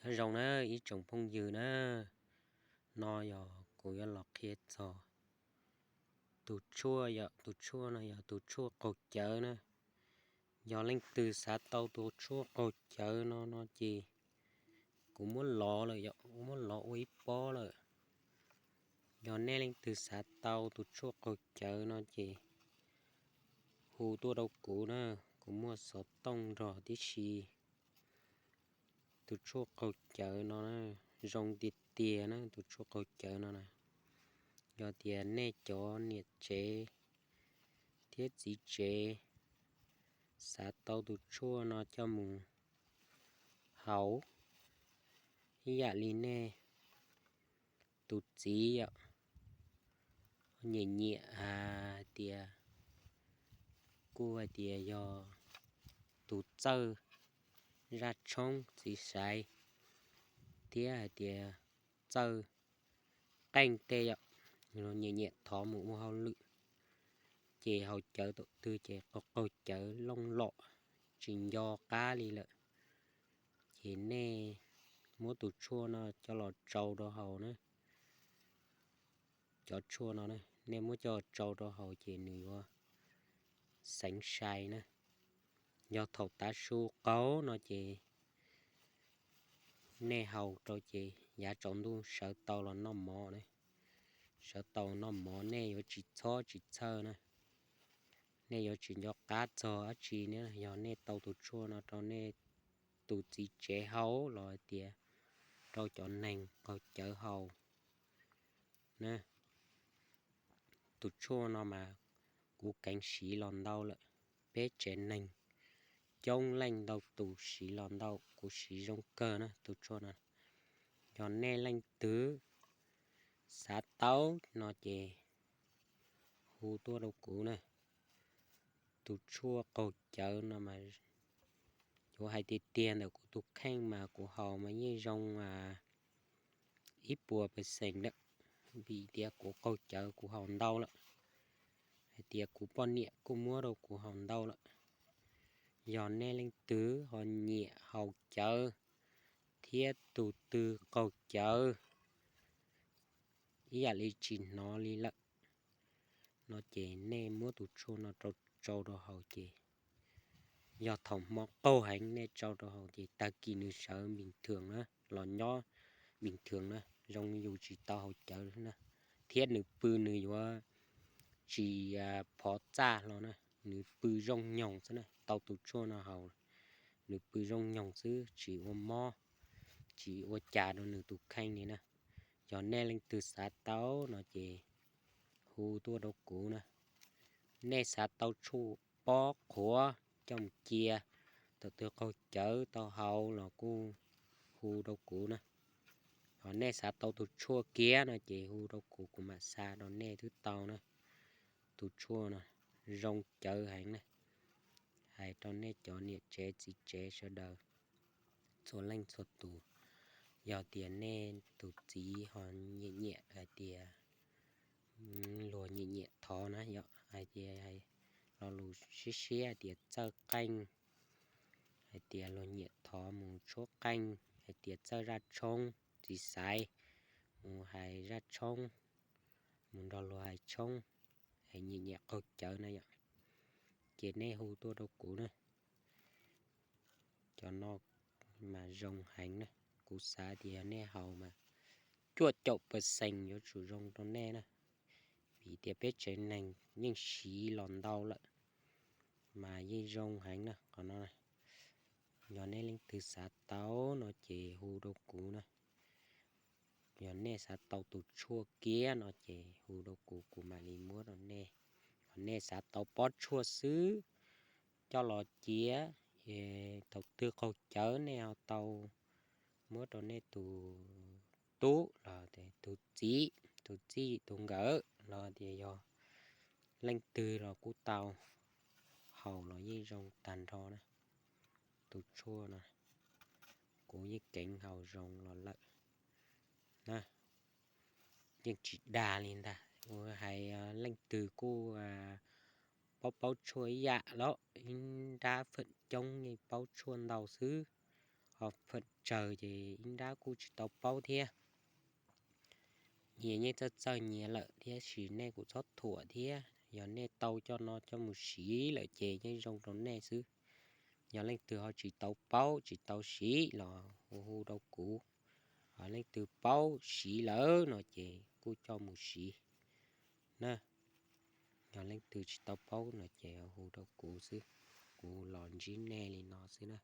Nyob zoo na ib tsoom phooj ywg na, no yog kuv yuav los qhia txog tus tshuaj yom, tus tshuaj no yog tus tshuaj qaug cawv na. Yog leej twg xav tau tus tshuaj qaug cawv no no ces kuv muab lov lawm yom, kuv muab lov ua ib pob lawm. Yog nej leej twg xav tau tus tshuaj qaug cawv no ces hu tuaj rau kuv na, kuv muaj xov tooj nrog tib si. Tus tshuaj qaug cawv no zoo tiag tiag na, tus tshuaj qaug cawv no na. Yog tias nej cov niam tsev thiab txiv tsev xav tau tus tshuaj no coj mus haus, ib yam li nej tus txiv yom, nyiam nyiam hais tias, kuj hais tias yog tus txawj zaj tshoob txiv xaiv thiab hais tias txawj qeej tej yom, nyiam nyiam thov mus ua hauj lwm, ces haus cawv tam twg ces qaug cawv looj lom tsis nco qab li lawm, ces nej muab tus tshuaj no coj los tsau rau haus na. Cov tshuaj no nej muab coj tsau rau haus ces nws yuav xeev sai na. Yog thaum tav su qaug no ces nej haus rau ces yav tsaus ntuj sawv tau los noj mov na. Sawv tau noj mov nej yuav tsis txhob tsis txhawj na. Nej yuav tsis nco qab txog dab tsi na, yog nej tau tus tshuaj no rau nej tus txiv tsev haus los hais tias rau cov neeg qaug cawv haus na. Tus tshuaj no mas kuv keev siv los ntau lawm, peb tsev neeg coob leej ntau tus siv los ntau, kuv siv zoo kawg na tus tshuaj no. Yog nej leej twg xav tau no ces hu tuaj rau kuv na. Tus tshuaj qaug cawv no mas yuav hais tiag tiag ntawm kuv tus kheej mas kuv haus mas yeej zoo ib puas percent lawm, vim tias kuv qaug cawv kuv haus ntau lawm, hais tias kuv poj niam kuj muab rau kuv haus ntau lawm. Yog nej leej twg ho nyiam haus cawv thiab tus twg qaug cawv ib yam li tsis hnov li lawm no ces nej muab tus tshuaj no rau tsau rau haus ces yog thaum hmo qaug heev nej tsau rau haus ces tag kis nws sawv bình thường na, los nyob bình thường na, zoo yus tsis tau haus cawv na. Thiab nws pw nws yuav tsis phov txaj hlo na, nws pw zoo nyoog xwb na, tau tus tshuaj no haus nws pw zoo nyoog xwb, tsis ua mob, tsis ua cas rau nws tus kheej li na. Yog nej leej twg xav tau no ces hu tuaj rau kuv na. Nej xav tau tshuaj pob qhuav coj mus cia, thaum twg qaug cawv tau haus los kuj hu rau kuv na. Ho nej xav tau tus tshuaj kiag no ces hu rau kuv, kuv mam xa rau nej twb tau na. Tus tshuaj no zoo cawv heev na, hais rau nej cov niam tsev txiv tsev sawv daws txhua leej txhua tus. Yog tias nej tus txiv ho nyiam nyiam hais tias luag nyiam nyiam thov na yom, hais tias lo lus siab siab hais tias txawj qeej, hais tias luag nyiam thov mus tshuab qeej, hais tias txawj zaj tshoob txiv xaiv, mus hais zaj tshoob, mus nrog luag hais tshoob, hais nyiam nyiam qaug cawv na yom, ces nej hu tuaj rau kuv na. Cov no mas zoo heev na, kuv xav tias yog nej haus mas cuaj caum percent yuav tsum zoo rau nej na, vim tias peb tsev neeg yeej siv los ntau lawm mas yeej zoo heev na qhov no. Yog nej leej twg xav tau no ces hu rau kuv na. Yog nej xav tau tus tshuaj kiag no ces hu rau kuv, kuv mam li muab rau nej. Yog nej xav tau pob tshuaj xwb coj los cia, thaum twg qaug cawv nej ho tau muab rau nej tus tub los tus txiv, tus txij tus nkawm los tias yog leej twg los kuj tau, haus los yeej zoo tag nrho na. Tus tshuaj no kuv yeej keev haus zoo los lawm na, yeej tsis dag li ntag. Kuv hais leej twg kuj paub paub tshuaj ib yam los ib nrab feem coob yeej paub tshuaj ntau xwb. ho pha tsawg ces ib nrab kuj tsis tau paub thiab. Nyias yeej txawj txawj nyias lawm thiab, tab sis nej kuj txhob thuam thiab. Yog nej tau coj no coj mus siv lawm ces yeej zoo rau nej xwb. Yog leej twg ho tsis tau paub tsis tau siv los hu hu rau kuv. Ho leej twg paub siv lawm no ces kuj coj mus siv na. Yog leej twg tsis tau paub no ces hu rau kuv xwb, kuv los ntsib nej li no xwb na.